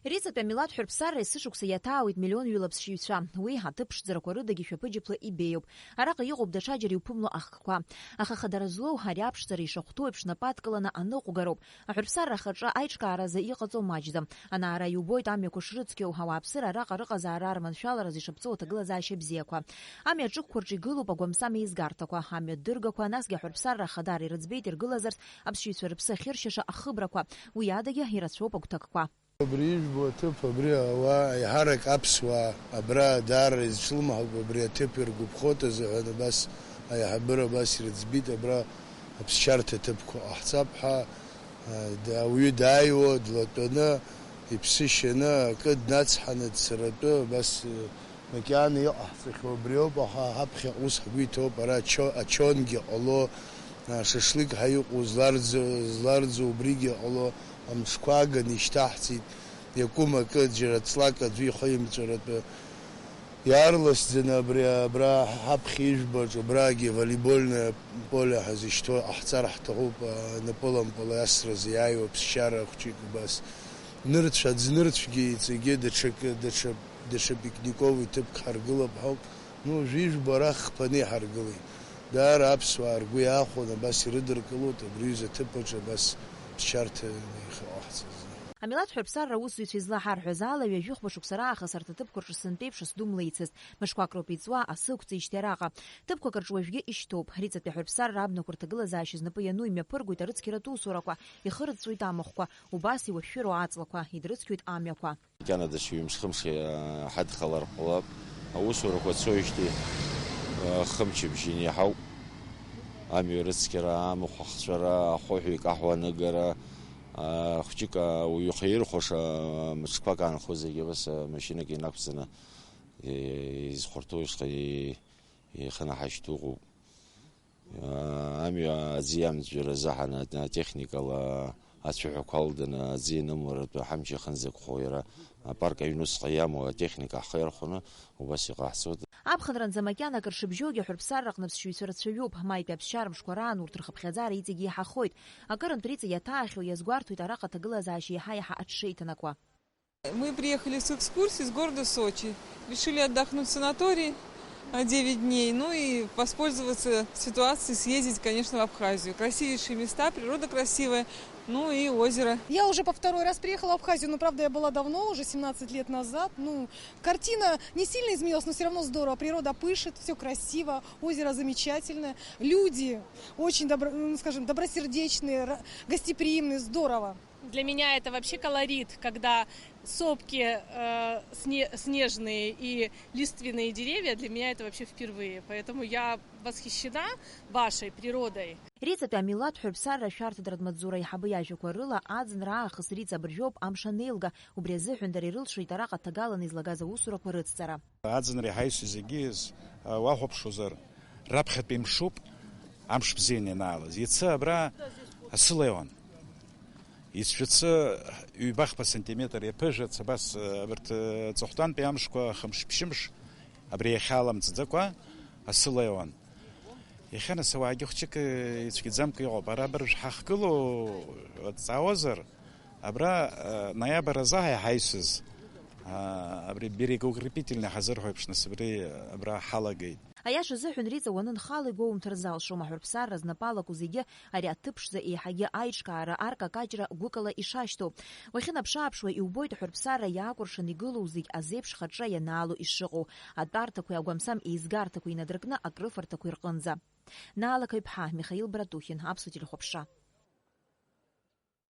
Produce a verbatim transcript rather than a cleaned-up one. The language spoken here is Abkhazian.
Риҵатәи амилаҭ ҳәырԥсарра есышықәса иаҭаауеит миллионҩыла аԥсшьаҩцәа. Уи аҭыԥ ԥшӡарақәа рыдагьы шәаԥыџьаԥла ибеиоуп. Араҟа иҟоуп даҽаџьара иуԥымло ахкқәа. Аха хадара злоу ари аԥшӡара ишахәҭоу еиԥш напы адкыланы аныҟәгароуп. Аҳәырԥсарра ахаҿы аиҿкааразы иҟаҵоу маҷӡам. Ана-ара иубоит амҩақәа шрыцқьоу, ауааԥсыра араҟа рыҟазаара арманшәалара азы ишаԥҵоу аҭагылазаашьа бзиақәа. Амҩа аҿықәқәа рҿы игылоуп агәамсам еизгарҭақәа, амҩа дыргақәа, насгьы аҳәырԥсарра ахадара ирыӡбеит иргылазарц аԥсшьаҩцәа рыԥсы ахьыршьаша ахыбрақәа. Уи адагьы ирацәоуп агәҭакқәа. Абри ижәбо аҭыԥ, абри ауаа, еиҳарак аԥсуаа, абра даара изҿлымҳауп, абри аҭыԥ иргәаԥхоит азыҳәан абас аиҳабыра абас ирыӡбит, абра аԥсшьарҭа ҭыԥқәа ҟаҳҵап ҳәа, а, да-, ауаҩы дааиуа, длатәаны, иԥсы шьаны, акы днацҳаны дцаратәы, абас, э, макьана иҟаҳҵахьоу абриоуп, аха ҳаԥхьаҟа ус ҳгәы иҭоуп, ара ачо-, ачонгьы ҟало, а, шашлык ҳәа иҟоу зларӡо, зларӡо убригьы ҟало, амҽқәа аганы ишьҭаҳҵеит, иакәым акы, џьара ҵлак аӡәы ихы имҵәаратәы. Иаарласӡаны абри, абра ҳаԥхьа ижәбаҿ, абрагьы волейбольное поле ҳазышьҭоу ҟаҳҵар ҳҭахуп, а, напылампыл асразы иааиуа ԥсшьара хәҷык убас. Нырцә, аӡнырцәгьы иҵегьы даҽакы, даҽа, даҽа пикниковый ҭыԥк ҳаргылап ҳәоуп. Ну, уажәы ижәбо арахь хԥаны иҳаргылеит. Даара аԥсуаа ргәы иаахәон, абас ирыдыркылоит, абри аҩыза аҭыԥаҿ абас ԥсшьарҭа иҟаҳҵаз. Амилаҭ ҳәырԥсарра аусзуҩцәа излаҳарҳәаз ала, ҩажәихәба шықәса раахыс арҭ аҭыԥқәа рҿы сынтәеиԥш ас думлеицызт. Мышқәак роуп иҵуа, асы ықәҵижьҭеи араҟа. Ҭыԥқәак рҿы уажәгьы ишьҭоуп. Риҵатәи аҳәырԥсарра абнақәа рҭагылазаашьа знапы иану имҩаԥыргоит арыцқьаратә усурақәа, ихырҵәоит амахәқәа, убас иуашәшәыроу аҵлақәа, идрыцқьоит амҩақәа. Макьана даҽа ҩымш-хымш, э, ҳадхалар ҟалап. Аусурақәа цоижьҭеи, э, хымчыбжьы инеиҳауп. Амҩа рыцқьара, амахә ахҵәара, ахәыҳәа икаҳуа аныгара, а, хәҷык ауаҩы ихаирхәаша, а, мыҽқәак аанхо зегьы абас, а, машьынак инақәҵаны, э, изхәарҭоу ишҟа-, и-, ихы наҳашьҭуа ыҟоуп. Амҩа аӡы иамҵәара азы ҳанатехникала ацәаҳәақәа алданы аӡы ианымларатәы ҳамч иахынӡакхо иара апарк аҩнуҵҟа иамоу атехника ҳхы иархәаны убас иҟаҳҵоит. Аԥхынранӡа макьана акыр шыбжьоугьы аҳәырԥсарра аҟны аԥсшьаҩцәа рацәаҩуп. Маитәи аԥсшьара мшқәа раан урҭ рхыԥхьаӡара иҵегьы иҳахоит. Акырынтә Риҵа иаҭаахьоу иазгәарҭоит араҟа аҭагылазаашьа еиҳа-еиҳа аҽшеиҭанакуа. Мы приехали с экскурсией из города Сочи. Решили отдохнуть в санатории, а, девять дней. Ну и воспользоваться ситуацией, съездить, конечно, в Абхазию. Красивейшие места, природа красивая, ну и озеро. Я уже по второй раз приехала в Абхазию, но, правда, я была давно, уже семнадцать лет назад. Ну, картина не сильно изменилась, но всё равно здорово. Природа пышет, всё красиво, озеро замечательное. Люди очень, добро-, ну, скажем, добросердечные, ра-, гостеприимные, здорово. Для меня это вообще колорит, когда сопки, э, сне-, снежные и лиственные деревья, для меня это вообще впервые. Поэтому я восхищена вашей природой. Риҵатәи амилаҭ ҳәырԥсарра ашәарҭадаратә маҵзура аиҳабы иажәақәа рыла, аӡынра аахыс Риҵа абыржәоуп амш анеилга, убри азыҳәан дара ирылшоит араҟа аҭагаланы излагаз аусурақәа рыцҵара. Аӡынра иҳаисы зегьы уахәаԥшуазар, раԥхьатәи мшуп, амш бзианы ианаалаз. Иацы абра асы леуан. Ицәацы ҩбахԥа сантиметр иаԥыжәац, абас, абарҭ, ҵыхәтәантәи амшқәа хымш-ԥшьымш абри иахьаламҵӡакәа асы леуан. Иахьа нас ауаагьы хәҷык ицәгьаӡамкәа иҟоуп. Ара абыржә ҳахгылоу, ҵаауазар, абра, ноиабр азы ҳаи-, ҳаисыз, абри берегоукрепительный ҳазырҳәо еиԥш, нас абри абра ҳалагеит. Аиаша азыҳәан Риҵа уанынхала игәоумҭар залшом, аҳәырԥсарра знапы алаку зегьы ари аҭыԥ ԥшӡа еиҳагьы аиҿкаара, аркакаҷра гәыкала ишашьҭоу. Уахьынаԥш-ааԥшуа иубоит аҳәырԥсарра иаакәыршан игылоу зегь азеиԥш хаҿра ианаало ишыҟоу, атәарҭақәеи агәамсам еизгарҭақәеи инадыркны акрыфарҭақәеи рҟынӡа. Наала Қаҩԥҳа, Михаил Братухин, Аԥсуа телехәаԥшра.